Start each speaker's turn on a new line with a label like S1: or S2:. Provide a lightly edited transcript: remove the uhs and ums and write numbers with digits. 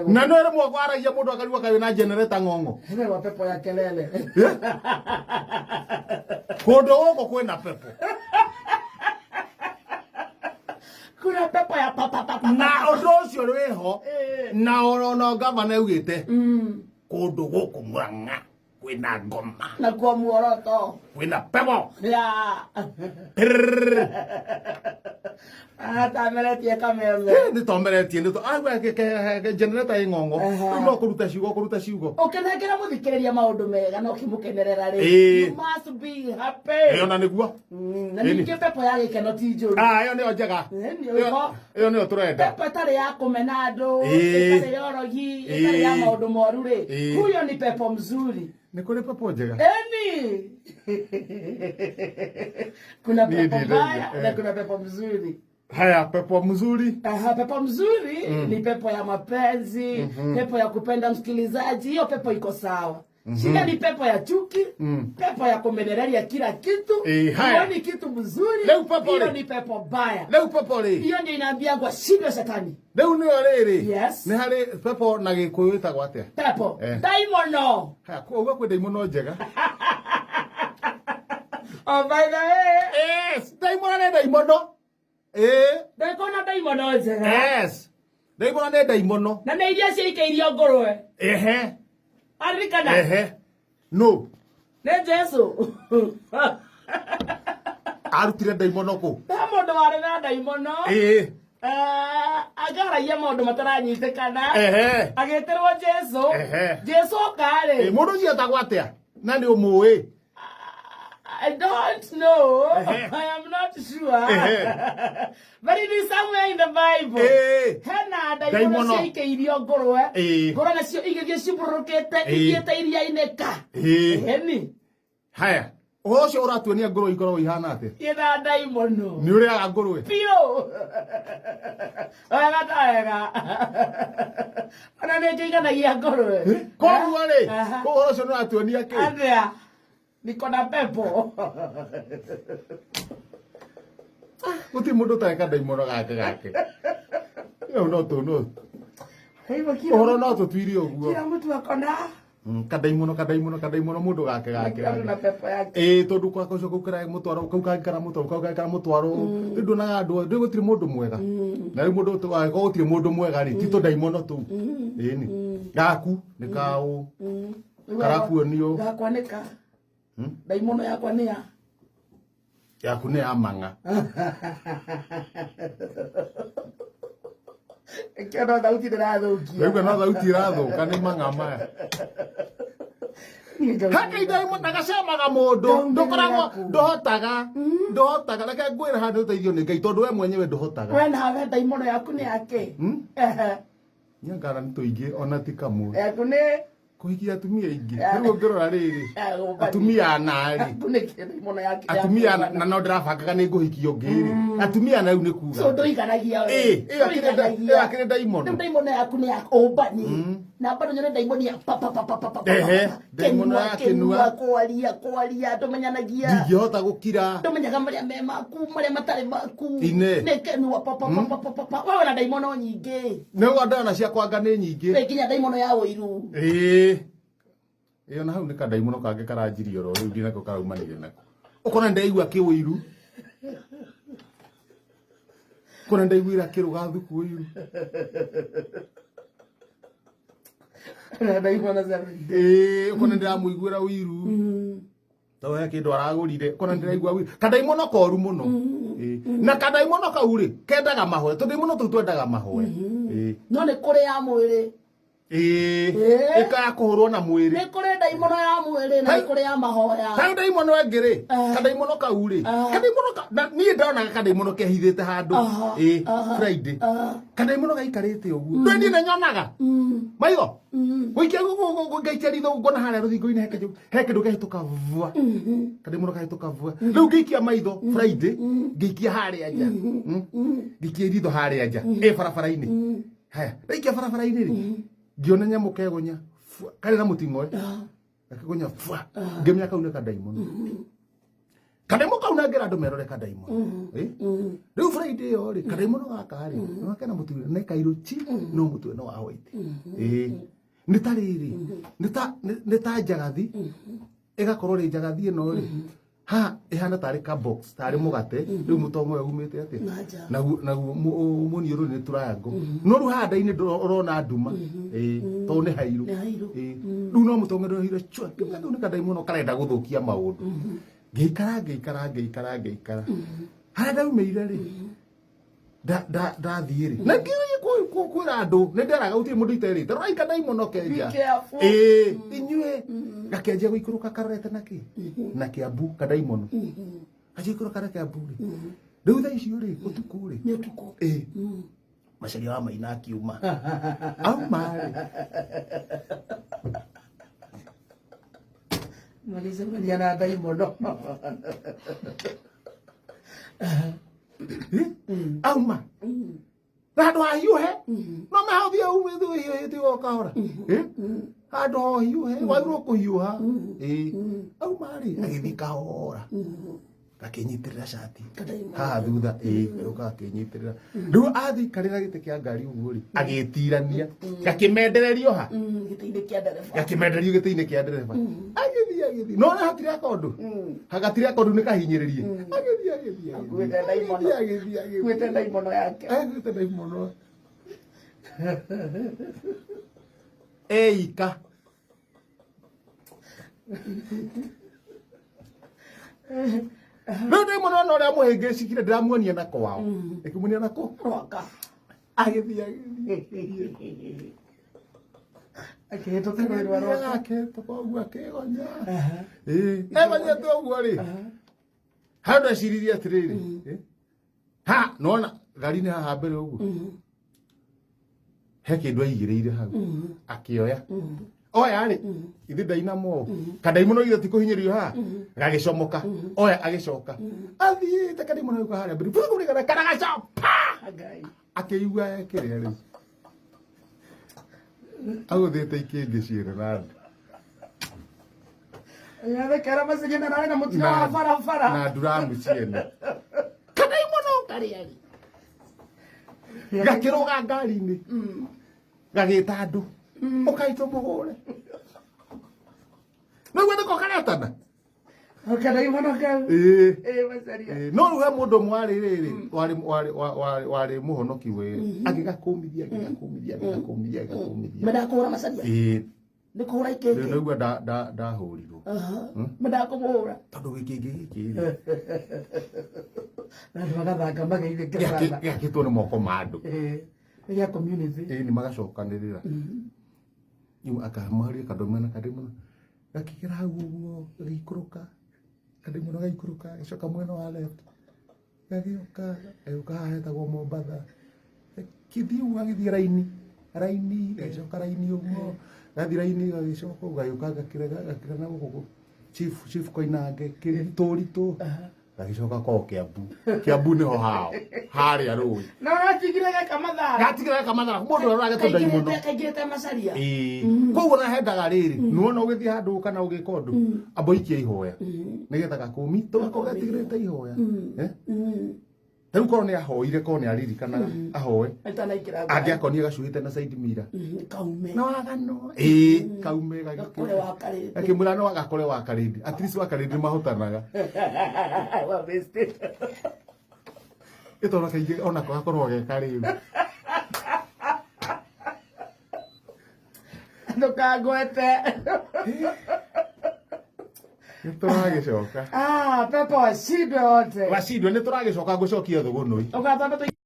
S1: Na no rĩmwe kwaragia mũndũ akarigwo kaĩ na generator ng'ong'o.
S2: Hewa pepo ya kelele.
S1: Kũndũ gũkũ kwĩna pepo.
S2: Kuna pepo ya pa pa pa pa.
S1: Na ũndũ ũcio wĩho na ona gavana augĩte kũndũ gũkũ Murang'a kwĩna ngoma.
S2: Na kwa muoroto.
S1: Kwĩna pepo.
S2: Ya. Atameretie kameme.
S1: Nĩ tomeretie nĩ to agua generator ĩ ng'ong'o. Rĩu no kũruta ciugo kũruta ciugo.
S2: Ũkĩnengera mũthikĩrĩria maũndũ mega na ũkĩmũkenerera rĩ.
S1: Ĩĩ.
S2: You must be happy.
S1: Ĩyo na nĩguo.
S2: Na ningĩ pepo ya gĩkeno ti njũru.
S1: Ah, ĩyo nĩyo njega.
S2: Ĩni,
S1: Ĩyo
S2: ũgo.
S1: ĩyo nĩyo tũrenda.
S2: Pepo ĩtarĩ ya kũmena andũ,
S1: Ĩĩ.
S2: ĩtarĩ ya ũrogi, ĩtarĩ ya
S1: Ĩĩ.
S2: maũndũ moru rĩ.
S1: Ĩĩ.
S2: Huyo ni pepo mzuri.
S1: Nĩ kũrĩ pepo njega.
S2: Eni. Kuna
S1: Niĩ
S2: pepo
S1: ndĩrenda,
S2: mbaya na
S1: eh.
S2: kuna pepo mzuri.
S1: Haya, pepo mzuri.
S2: Aha, pepo mzuri ni pepo ya mapenzi, pepo ya kupenda msikilizaji, hiyo pepo iko sawa. Shida ni pepo ya chuki, pepo ya kumenereria kila kitu,
S1: Eh, haya.
S2: huoni kitu mzuri,
S1: Leo pepo
S2: hiyo
S1: rĩ.
S2: ni pepo mbaya.
S1: Rĩu pepo rĩ.
S2: Hiyo ndio inaambiangwa shindwe shetani.
S1: Rĩu nĩyo rĩrĩ.
S2: Yes.
S1: Nĩ harĩ pepo na Gĩkũyũ ĩtagwo atĩa?
S2: Pepo.
S1: Eh.
S2: Daimono.
S1: Haya, ũguo kwĩ ndaimono njega.
S2: Oh, by the way,
S1: Yes, ndaimono nĩ ndaimono. Ĩĩ.
S2: ndekona ndaimono njega.
S1: Yes. Ndaimono nĩ ndaimono.
S2: Na nĩ iria ciaikĩirio ngũrwe.
S1: Ehe.
S2: Aririkana.
S1: Ehe. No.
S2: Nĩ Jesu.
S1: Arutire ndaimono kũ?
S2: He mũndũ warĩ na ndaimono.
S1: Ĩĩ.
S2: Eh, angĩaragia maũndũ mataranyitĩkana.
S1: Ehe.
S2: Agĩtĩrwo Jesu.
S1: Ehe.
S2: Jesu oka-rĩ.
S1: Ĩ, mũndũ ũcio etagwo atĩa? Na nĩ ũmũĩ.
S2: I don't know.
S1: Ehe.
S2: I am not sure.
S1: Ehe.
S2: But it is somewhere in the Bible.
S1: Ĩĩ.
S2: Hena ndaimono
S1: Ndaimono.
S2: ciaikĩirio ngũrwe.
S1: Ĩĩ.
S2: Ngũrwe nacio igĩthiĩ cibũrũrũkĩte
S1: Ĩĩ.
S2: ithiĩte iria-inĩ ka.
S1: Ĩĩ.
S2: Ĩni.
S1: Haya. Ũhoro ũcio ũratuonia ngũrwe ikoragwo ihana atĩa?
S2: Ĩna ndaimono.
S1: Nĩ ũrĩaga ngũrwe?
S2: Biũ. Wega ta wega. Ona nĩ njiganagia ngũrwe.
S1: Koguo rĩ,
S2: Aha.
S1: ũhoro ũcio nĩ ũratuonia kĩ?
S2: Atĩa? Niko na pepo.
S1: Gũtirĩ mũndũ ũtarĩ kandaimono gake gake. Ĩyo no tũ no. Ũhoro no tũtuire ũguo.
S2: Kila mtu akona
S1: Kandaimono kandaimono kandaimono mũndũ gake gake.
S2: kila mtu na pepo yake.
S1: Ĩĩ tondũ kwa kau kau kara mũtwaro kau kangĩ kara mũtwaro kau kangĩ kara mũtwaro. Rĩu nduonaga andũ rĩu gũtirĩ mũndũ mwega. Na rĩu mũndũ angĩkorwo gũtirĩ mũndũ mwega rĩ ti tũndaimono tũu. Ĩni. Gaku nĩ kaũ. Karakuonio.
S2: Gakwa nĩ ka. Ndaimono yakwa nĩ ya.
S1: Yaku nĩ ya mang'a.
S2: Ĩkĩo no thauti ndĩrathũkia.
S1: Rĩu no thauti ĩrathũka nĩ mang'a maya. Haka ndaimono na gacemaga mũndũ ndũkoragwo ndũhotaga ndũhotaga reke ngwĩre handũ ũteithio nĩ Ngai tondũ we mwenyewe ndũhotaga.
S2: We nawe ndaimono yaku nĩ yake. Ehe.
S1: Nyangara nĩ tũingĩ ona ti kamwe.
S2: Yaku nĩ
S1: Kũhikia atumia aingĩ. Rĩu ũngĩrora rĩrĩ
S2: ya gũbani.
S1: atumia ana rĩ
S2: Yaku nĩ kĩ ndaimono yake.
S1: atumia ana na no ndĩrabangaga nĩ ngũhikia ũngĩ rĩ atumia ana rĩu nĩ kuga.
S2: So ndũiganagia we.
S1: Ĩĩ, ĩyo akĩrĩ
S2: Ndũiganagia.
S1: ĩyo akĩrĩ ndaimono.
S2: Rĩu ndaimono yaku nĩ ya ũmbani. Na bado nyone ndaimono ya pa pa pa pa pa pa. pa,
S1: Ehe,
S2: pa, pa.
S1: ndaimono
S2: Kĩnua,
S1: ya kĩnua.
S2: kĩnua, kwaria kwaria ndũmenyanagia.
S1: Ndingĩhota gũkira.
S2: Ndũmenyaga marĩa me maku marĩa matarĩ maku.
S1: Ine.
S2: Nĩ kĩnua pa pa pa pa pa pa pa. Wewe na ndaimono nyingĩ.
S1: Nĩguo ndona ciakwa anga nĩ nyingĩ.
S2: Wĩ nginya ndaimono ya ũiru.
S1: Ĩĩ. Ĩyo na hau nĩ kandaimono kangĩ karanjirie oro rĩu ndinako karaumanire nako. Ũkona nĩndaigua kĩũiru. Ũkona nĩndaiguĩra kĩrũga thuku ũiru.
S2: Na ndaimono cia
S1: Ĩĩ, ũkona nĩndĩramũiguĩra ũiru. Tondũ he kĩndũ aragũrire, ũkona nĩndĩraigua ũiru. Kandaimono koru mũno. Ĩĩ. Na kandaimono kau rĩ, kendaga mahoya. Tũndaimono tũu twendaga mahoya. Ĩĩ.
S2: No nĩ kũrĩ ya mwĩrĩ.
S1: Ĩĩ.
S2: Ĩĩ.
S1: Ĩkaya kũhũrwo na mwĩrĩ.
S2: Nĩ kũrĩ ndaimono ya mwĩrĩ na nĩ kũrĩ ya mahoya.
S1: Hau ndaimono ĩngĩ rĩ, kandaimono kau rĩ, kandaimono ka na niĩ ndonaga kandaimono kehithĩte handũ. Ĩĩ, Friday. Kandaimono gaikarĩte ũguo. Ndũĩ niĩ nĩnyonaga. Maitho. Gũikia ngaikia ritho ngona harĩa rũthingo-inĩ he kĩndũ he kĩndũ kĩahĩtũka vua. Kandaimono kahĩtũka vua. Rĩu ngĩikia maitho Friday, ngĩikia harĩa nja. Ngĩikia ritho harĩa nja. Ĩ barabara-inĩ. Haya, ndaikia barabara-inĩ rĩ, ngĩona nyamũ kegonya fua, karĩ na mũting'oe. Gakĩgonya fua. Ngĩmenya kau nĩ kandaimono. Kadaimo kau nangera andũ merore kadaimo. Rĩu Friday ĩyo rĩ, kadaimo no gaka rĩ, no kena mũtwe nĩ kairũ chi no mũtwe no wa white. Nĩ ta rĩrĩ, nĩ ta njagathi, ĩgakorwo rĩ njagathi ĩno rĩ, haha ĩhana tarĩ ka box, tarĩ mũgate, rĩu mũtongo ũyũ umĩte atĩa?
S2: Na nja.
S1: Naguo mũniũrũ nĩ triangle. No rĩu haha nda-inĩ ũrona nduma. Tondũ nĩ hairũ.
S2: Nĩ hairũ.
S1: Rĩu no mũtongo ndũrohire chwa, kĩu kau nĩ kadaimono karenda gũthũkia maũndũ. Ngĩikara ngĩikara ngĩikara ngĩikara. Harĩa ndaumĩire rĩ, ndathiĩ rĩ, na ngĩũria kwĩra andũ, nĩ nderaga gũtirĩ mũndũ iterĩte, rorai kadaimono kenja.
S2: Be careful.
S1: Inyuĩ, gakĩanjia gũikũrũka karorete na kĩ? Na Kĩambu, kadaimono. Kanjia gũikũrũka na Kĩambu rĩ. Rĩu thaa icio rĩ, ũtukũ rĩ.
S2: Nĩ ũtukũ.
S1: Macaria wa Maina akiuma. Auma rĩ.
S2: Magĩcemania na ndaimono.
S1: Auma. Na handũ hahiũhe. No mahũthie ume hiũhĩte o kahora. Handũ ho hiũhe, wagĩrĩirwo kũhiũha. Auma rĩ, agĩthiĩ kahora. Gakĩnyitĩrĩra cati.
S2: Kadaimono.
S1: Haha thutha, gagĩũka gakĩnyitĩrĩra. Rĩu athiĩ ikarĩra gĩtĩ kĩa ngari ũguo rĩ, agĩtirania. Gakĩmendererio ha?
S2: Gĩtĩ-inĩ kĩa ndereba.
S1: Gakĩmendererio gĩtĩ-inĩ kĩa ndereba. Agĩthiĩ, agĩthiĩ. No ona hatirĩ akondu. Hatirĩ akondu nĩ kahinyĩrĩrie. Agĩthiĩ, agĩthiĩ, agĩthiĩ.
S2: Akuĩte ndaimono.
S1: Agĩthiĩ, agĩthiĩ, agĩthiĩ.
S2: Akuĩte ndaimono yake.
S1: Akuĩte ndaimono. Eika. Rĩu ndaimono ona ũrĩa mũhĩngĩcikire ndĩramuonia na kwao. Ĩkĩmuonia na kũ?
S2: Rwaka.
S1: Agĩthiĩ, agĩthiĩ.
S2: Akĩhĩtũka rũĩ rwa Rwaka.
S1: Akĩhĩtũka ũguo akĩgonya. Egonyete ũguo rĩ. Handũ eciririe atĩrĩrĩ. Ha, nona ngari-inĩ haha mbere ũguo. He kĩndũ aigĩrĩire hau. Akĩoya. Oya rĩ, ithe ndainama ũũ. Kadaimono ithe ti kũhinyĩrĩrio haha. Gagĩcomoka. Oya agĩcoka. Athiĩte kadaimono gĩũka harĩa mbere. Bũrũri karagacoka.
S2: Ngai.
S1: Akĩigua ekĩrĩa rĩu. Agũthĩte ikĩngĩ ciene na andũ.
S2: Yathekera maciria na na mũtino wa barabara.
S1: Na nduramu ciene. Kadaimono karĩa rĩ. Gakĩrũga ngari-inĩ. Gagĩta andũ. Ũkai tũmũhũre. Nĩguo nĩko karetana.
S2: Kadaimono kau. Macaria.
S1: No rĩu he mũndũ ũmwe warĩ rĩrĩ, warĩ mũhonoki we. Agĩgakũmithia, agĩgakũmithia, agĩgakũmithia, agĩgakũmithia.
S2: Mendaga macaria. Nĩ kũhũra
S1: Rĩu
S2: ikĩngĩ.
S1: naigua ndahũrirwo.
S2: Mendaga kũmũhũra.
S1: Tondũ gĩkĩngĩ gĩkĩ rĩ,
S2: Na andũ magathaka mageithĩke
S1: gĩakĩtwo nĩ moko ma andũ.
S2: Nĩ gĩa community.
S1: Nĩ magacokanĩrĩra. Rĩu akamaria kandũmena kandĩmono. Gakĩgera hau ũguo, gagĩikũrũka. Kandĩmono gaikũrũka, gagĩcoka mwena wa left. Gagĩũka, gagĩũka haha hetagwo Mombatha. Gagĩthiĩ ũguo gagĩthiĩ raini. Raini, gagĩcoka raini ũguo. Gathiĩ raini gagĩcoka ũguo, gagĩũka gakĩrega, gakĩrega na gũkũ Chief Koinange, kĩritũritũ. Gagĩcoka kwao Kĩambu. Kĩambu nĩho hao. Harĩa rũĩ.
S2: Na gatigire geka mathara.
S1: Gatigire geka mathara. Mũndũ ũrĩa ũragetwo ndaimono.
S2: Kaingĩrĩte macaria.
S1: Koguo na hendaga rĩrĩ, nĩwona ũgĩthiĩ handũ kana ũgĩka ũndũ, amba ũikie ihoya. Nĩgetha gakũmi, tondũ ko getigĩrĩte ihoya. Rĩu korwo nĩ ahoire, korwo nĩ aririkanaga, ahoe.
S2: Atanaingĩra ngari.
S1: Angĩakonire gacuhĩte na side mirror.
S2: Kaume.
S1: No agano. Kaume gagĩkĩra.
S2: Gakore wakarĩte.
S1: Gakĩmwĩra no gakore wakarĩndi. At least wakarĩndi mahotanaga.
S2: Wa best.
S1: Ĩtondũ kaingĩ onako gakorwo ge karĩu.
S2: Ndũkangwete.
S1: Nĩ tũragĩcoka.
S2: Pepo washindwe wote.
S1: Washindwe nĩ tũragĩcoka ngũcokia thũgũnũi.
S2: Ũgatwamba